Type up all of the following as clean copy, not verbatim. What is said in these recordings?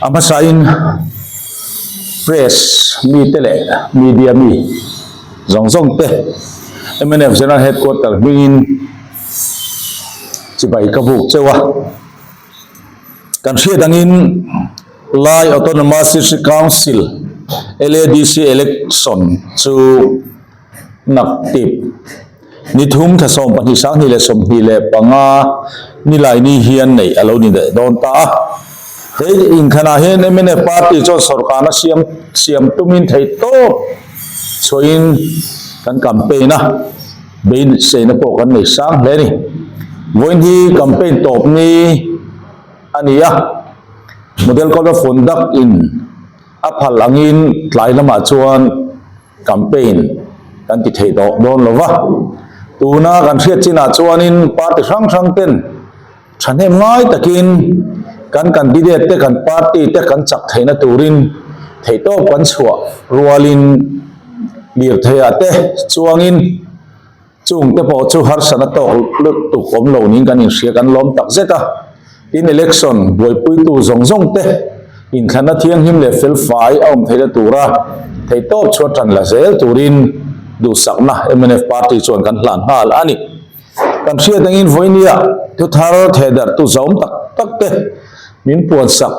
A hmasain press mite leh media mi zawng zawng te mnf General Headquarter hmingin chibai ka buk cheu a. Kan hriat angin Lai Autonomous District Council, LADC, election chu naktip ni thum thla 12 2025 Nilaini hian neih a lo ni leh dawn ta a. He inthlanah hian mnf party chuan sorkarna siam siam tumin theihtawp chhuahin kan campaign a. Beiseina pawh kan nei sang hle a ni. Vawiin hi campaign tawp ni a ni a, Model Code of Conduct in a phal angin tlai lamah chuan campaign kan ti thei tawh dawn lo va. Tuna kan hriat chinah chuanin party hrang hrang ten thahnem ngai takin kan candidate te kan party te kan chak theihna turin theihtawp kan chhuah rualin lirtheiah te chuangin chung te pawh chu harsatna tawk lutuk awm lo niin kan inhria kan lawm tak zet a. Tin election buaipuitu zawng zawng te inthlanna thianghlim leh felfai a awm theihna tura theihtawp chhuah tan la zel turin duhsakna mnf party chuan kan hlan nghal a ni. Kan hriat angin vawinia thu thar thehdarh tu zawm tak tak te min puan sak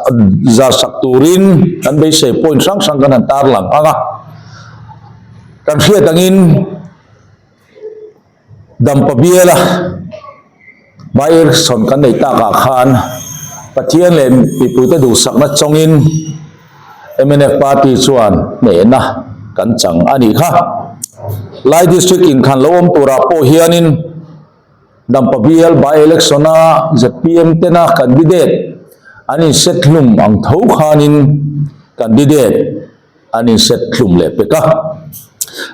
zar sak turin kan beisei point hrang hrang kan han tarlang ang a. Kan hriat angin Dampa biala by election kan nei takah khan Pathian leh mipuite duhsakna chawngin mnf party chuan hnehna kan chang a nih kha. Lai district inthlan lo awm turah pawh hianin Dampa bial by election a zpm tena candidate an inset hlum ang tho khanin candidate an inset hlum leh pek a.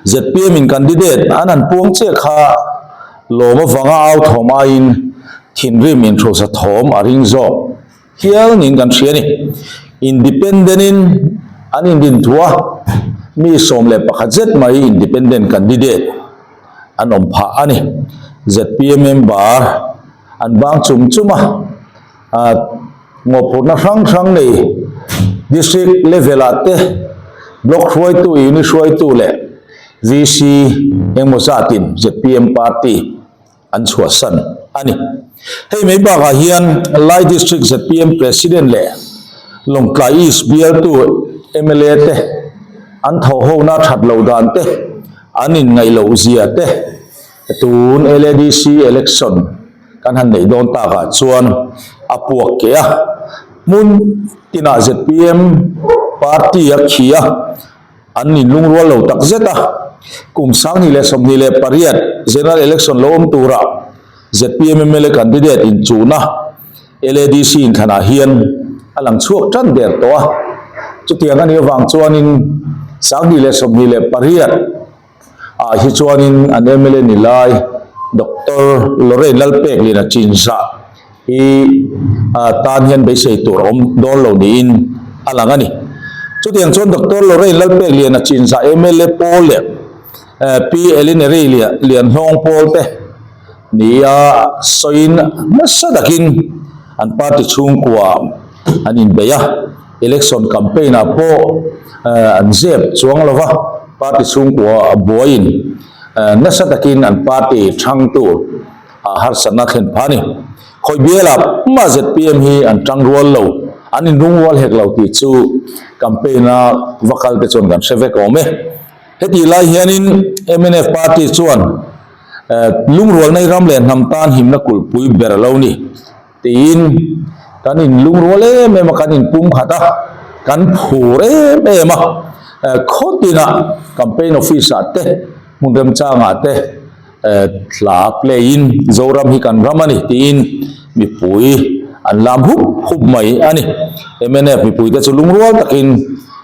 Zpm in candidate an han puang chiah kha lawm avanga au thawm aiin thinrim inhrusa thawm a ring zawk. Hial niin kan hria a ni. Independent in an indin thu a, mi 11 zet mai independent candidate an awm phah a ni. Zpm member an bang chum chum a, mawhphurhna hrang hrang nei district level ah te block hruaitu, unit hruaitu leh VC engemaw zatin zpm party an chhuahsan a ni. Hei mai bakah hian Lai District zpm President leh Lawngtlai East bialtu mla te an thawhhona that loh dan te, an inngaih loh zia te tun LADC election kan han neih dawn takah chuan a puak keh a. Hmun tinah zpm party a khi a. An inlungrual lo tak zet a, kum 2028 General Election lo awm tura zpm mla candidate inchuhna LADC inthlanah hian a lang chhuak tan der tawh a. Chutiang a nih avang chuanin 2028 ah hi chuanin an mla ni lai Doctor Lorraine Lalpekliana Chinzah hi tan hian beisei tur a awm dawn lo niin a lang a ni. Chutiang chuan Doctor Lorraine Lalpekliana Chinzah mla pawl leh Pi Elineri Lianhlawng pawl te nia sawiin nasa takin an party chhungkua an inbei a, election campaign ah pawh an zep chuang lo va, party chhungkua buaiin nasa takin an party thangtu ah harsatna thlen phah a ni. Khawi bialah mah zpm hi an tang rual lo, an inrung rual hek lo tih chu campaign a va kal te chuan kan hre vek awm e. Hetih lai hianin mnf party chuan lungrualna i ram leh hnam tan himna kulhpui ber a lo ni tiin kan inlungrual em em a, kan inpumkhat a, kan phur em em a, khawtinah campaign office ah te hmun remchangah te Hla play in Zoram hi kan ram a ni tiin mipui an lam hup hup mai a ni. Mnf mipui te chu lungrual takin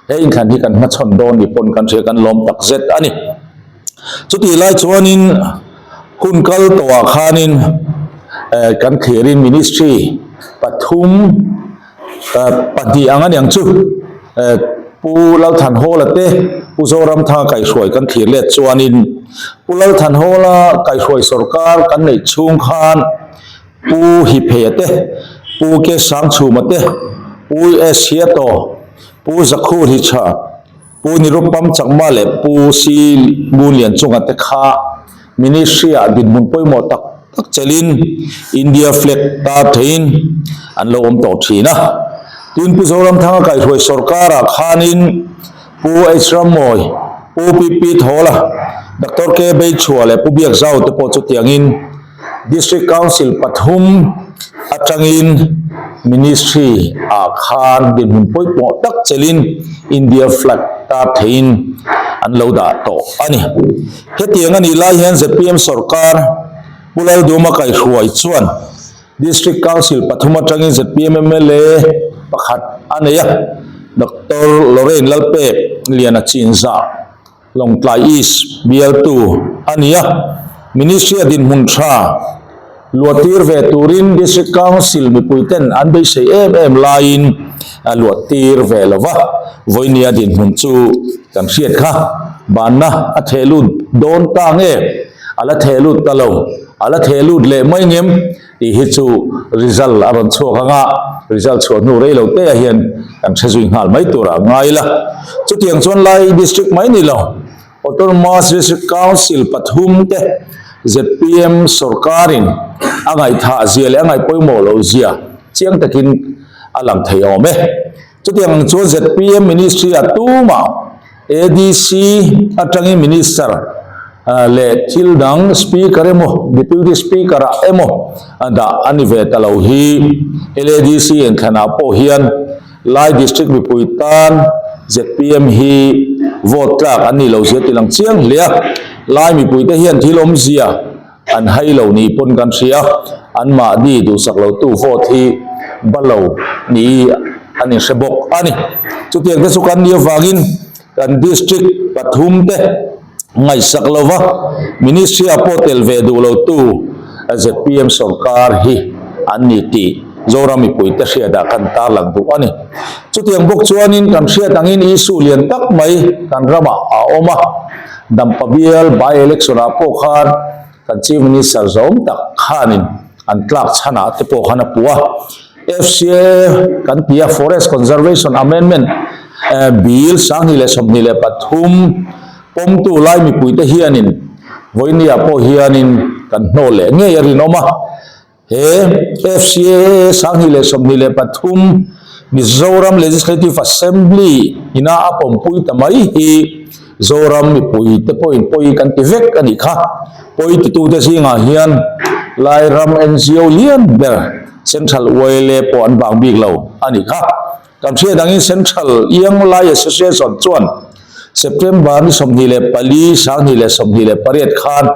he inthlan hi kan hmachhawn dawn ni pawn kan hria kan lawm tak zet a ni. Chutih lai chuanin hun kal tawhah khanin kan thlirin ministry pathum pahnih ang a niang chu Pu Lalthanhawla te Pu Zoramthanga kaihhruai kan thlir let chuanin Pu Lalthanhawla kaihhruai sorkar kan neih chhung khan Pu Hipheia te Pu Kesangchhuma te. Pu S Hiato, Pu Zakhur Hichha, Pu Nirupam Chakma leh Pu C Ngunlianchunga te kha Ministry-ah dinhmun pawimawh tak tak chelin India flag tar theiin an lo awm tawh thin a. Tin, Pu Zoramthanga kaihhruai sorkarah khanin Pu H Rammawi, Pu PP Thawla, Doctor K Beichhua leh Pu Biakzau te pawh chutiangin District Council pathum atangin Ministry ah khan dinhmun pawimawh tak chelin India flag tar theiin an lo dah tawh a ni. Hetiang a nih lai hian zpm sorkar Pu Lalduma kaihruai chuan District Council pathum atangin zpm mla pakhat a nei a, Doctor Lorraine Lalpek Liana Chinzah Lawngtlai East bialtu a ni a, Ministry-a dinhmun tha luahtir ve turin District Council mipuiten an beisei em em laiin a luahtir ve lo va, vawinia dinhmun chu kan hriat kha banna a theh lut dawn ta nge a la theh lut ta lo, a la theh lut leh mai ngem tih hi chu result a rawn chhuak ang a, result chhuah hnu rei lo te ah hian kan hre zui nghal mai tur ah ngai ila. Chutiang chuan Lai District mai ni lo, Autonomous District Council pathum te zpm sorkarin a ngaihthah zia leh a ngaih pawimawh loh zia chiang takin a lang thei awm e. Chutiang ang chuan zpm Ministry ah tumah ADC atangin Minister leh thil dang Speaker emaw Deputy Speaker ah emaw dah a ni ve ta lo hi LADC inthlanah pawh hian Lai District mipui tan zpm hi vote tlak an nih lo zia ti lang chiang hle a, Lai mipuite hian thil awmzia an hai lo ni pawn kan hria, anmahni duhsak lotu vote hi balo ni an inhre bawk a ni. Chutiang te chu kan nih avangin kan district pathum te ngaihsak lova ministry ah pawh tel ve duh lotu zpm sorkar hi an ni tih Zoram mipuite hriatah kan tarlang duh a ni. Chutiang bawk chuanin kan hriat angin issue lian tak mai kan ramah a awm a, Dampa bial by election ah pawh khan kan Chief Minister zawm tak khanin an tlak chhanah te pawh khan a puh a. FCA kan ti a, Forest Conservation Amendment Bill 2023 pawmtu lai mipuite hianin vawinia pawh hianin kan hnawh leh ngei a rinawm a. He FCAA 2023 Mizoram Legislative Assembly ina a pawmpui ta mai hi Zoram mipuite pawhin pawi kan ti vek a nih kha. Pawi titute zingah hian Lairam NGO lian ber Central YLA pawh an bang bik lo a nih kha. Kan hriat angin Central Young Lai Association chuan September ni 24, 2028 khan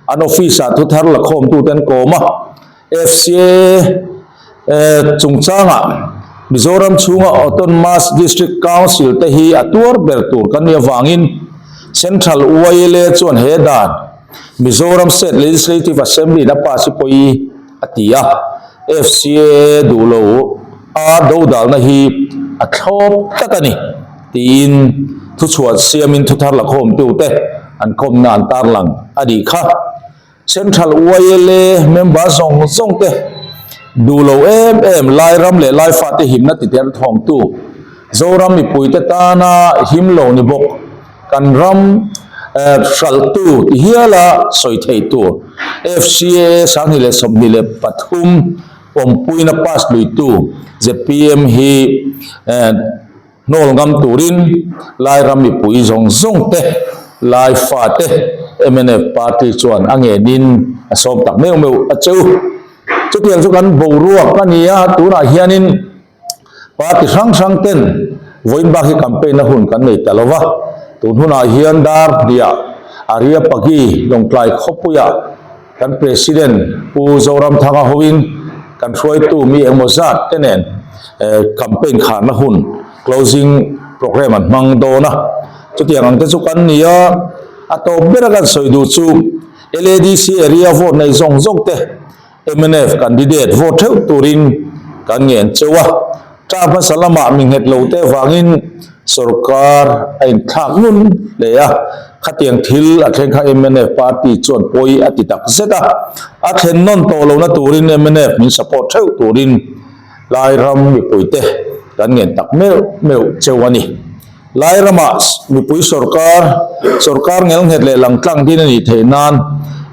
an office-ah thuthar lakhawmtute an kawm a. FCA chungchangah Mizoram chhunga Autonomous District Council te hi a tuar ber tur kan nih avangin Central YLA chuan he dan Mizoram State Legislative Assembly-in a pass hi pawi a ti a. FCAA duh lo a dodalna hi a thlawp tlat a ni tiin thuchhuah siamin thuthar lakhawmtute an kawmna an tarlang a nih kha. Central YLA member zawng zawng te duh lo em em Lairam leh Laifate himna titer thawngtu Zoram mipuite tana him lo ni bawk. Kan ram hralhtu ti hiala sawi theih tur FCAA 2023 pawmpuina pass luitu zpm hi hnawl ngam turin Lairam mipui zawng zawng te, Lai fate mnf party chuan a ngenin a sawm tak meuh meuh a che u. Chutiang chu kan boruak a ni a, tunah hianin Party hrang hrang ten vawiin bak hi campaign na hun kan nei ta lo va, tun hunah hian dar hniah Arya Pagi Lawngtlai khawpuiah kan President Pu Zoramthanga hoin kan hruaitu mi engmaw zat te nen campaign kharna hun closing programme an hmang dawn a, chutiang ang te chu kan ni a, a tawp bera kan sawi duh chu LADC area vote nei zawng zawng te Mnf candidate vote theuh turin kan ngen cheu a, term hmasa lamah mi nghet lo te vangin sorkar a inthlak ngun hle a, khatiang thil a thleng kha mnf party chuan pawi a ti tak zet a, a thlen nawn tawh lohna turin mnf min support theuh turin Lairam mipuite. kan ngen tak meuh meuh cheu a ni. Lai ramah mipui sorkar, sorkar ngelnghet leh langtlang din a nih theih nan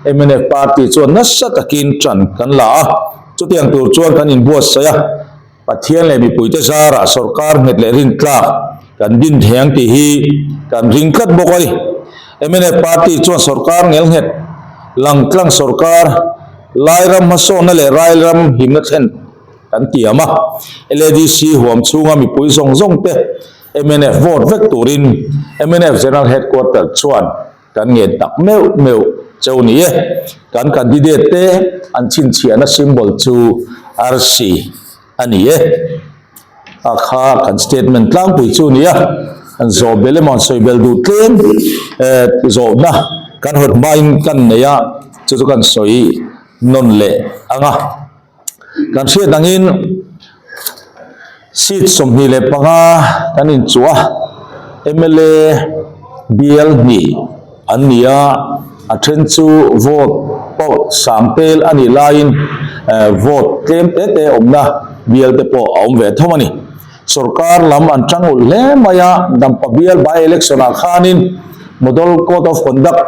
mnf party chuan nasa takin ṭan kan la a, chutiang tur chuan kan inbuatsaih a, Pathian leh mipuite zarah sorkar nghet leh rintlak kan din thei ang tih hi kan ring tlat bawk a ni. Mnf party chuan sorkar ngelnghet, langtlang sorkar, Lairam hmasawnna leh Rairam himna thlen kan tiam a, LADC huam chhunga mipui zawng zawng te mnf vote vek turin mnf General Headquarter chuan kan ngen tak meuh meuh cheu ni e. Kan candidate te an chhinchhiahna symbol chu arsi a ni e. A kha kan statement tlangpui chu ni a, an zawh bel emaw an sawi bel duh tlem zawhna kan hawt hmain kan nei a, chu chu kan sawi nawn leh ang a. Kan hriat angin seat 25 kan inchuh a, mla bial hnih an ni a, a then chu vote pawh sang tel a nih laiin vote tlem te te awmna bial te pawh a awm ve thawm a ni. Sorkar lam an tang ulh hle mai a, Dampa bial by election ah khanin Model Code of Conduct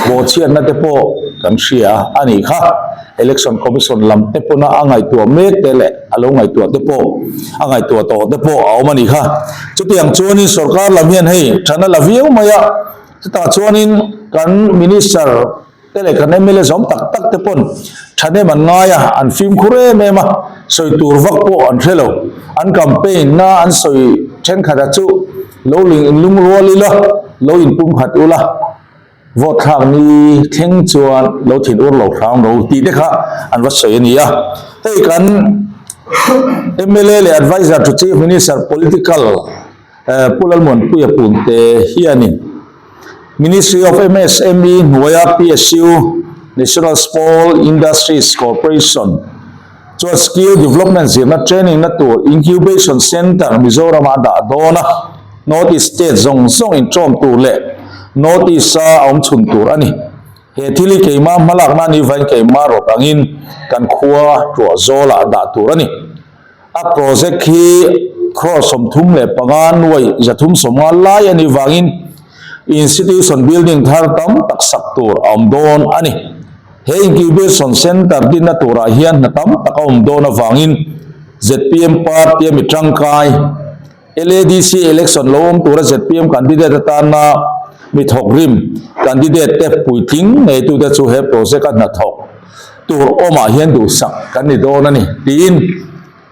bawhchhiatna te pawh kan hria a nih kha. Election Commission lam te pawna a ngaihtuah mek te leh a lo ngaihtuah te pawh a ngaihtuah tawh te pawh a awm a nih kha. Chutiang chuanin sorkar lam hian hei thana la viau mai a, chutah chuanin kan Minister te leh kan mla zawm tak tak te pawn thahnem an ngai a, an fimkhur em em a, sawi tur vak pawh an hre lo. An campaign na an sawi thenkhat a chu lo ling in lungrual ila, lo in pumkhat ula, vote thlak ni thleng chuan lo thin ur lo hram ro tih te kha an va sawi a ni a. Hei kan mla leh adviser to chief minister political Pu Lalmuanpuia Punte hianin Ministry of MSME hnuaia PSU, National Small Industries Corporation, chuan Skill Development zirna training na tur Incubation Centre Mizoramah a dah dawn a, North East state zawng zawng inṭawm tur leh North East-a awm chhun tur a ni. He thil hi keimah hmalakna a nih vain keimah rawt angin kan khua Ṭuahzawlah dah tur a ni. A project hi crore 35 nuai 350 lai a nih vangin institution building thar tam tak sak tur a awm dawn a ni. He incubation centre dinna turah hian hna tam tak a awm dawn avangin zpm party a mi tangkai LADC election lo awm tura zpm candidate atana mi thawkrim candidate te puitling neitute chu he project a hnathawk tur awmah hian duhsak kan ni dawn a ni tiin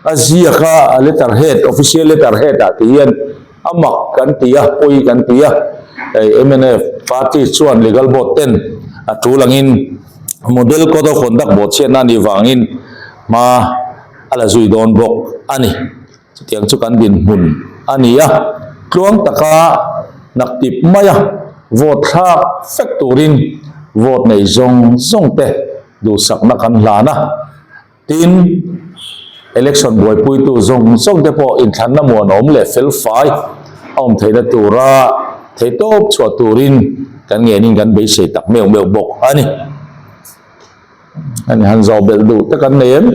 a ziak a, a letter head, official letter head ah ti hian a mak kan ti a, pawi kan ti a, hei mnf party chuan legal board ten a tul angin model code of conduct bawhchhiatna a nih vangin hma a la zui dawn bawk a ni. Chutiang chu kan dinhmun a ni a, tluang taka naktip maia vote thlak fek turin vote nei zawng zawng te duhsakna kan hlan a. Tin, election buaipuitu zawng zawng te pawh inthlanna muanawm leh felfai a awm theihna tura theihtawp chhuah turin kan ngenin kan beisei tak meuh meuh bawk a ni. Ani han zawh belh duh te kan nei em?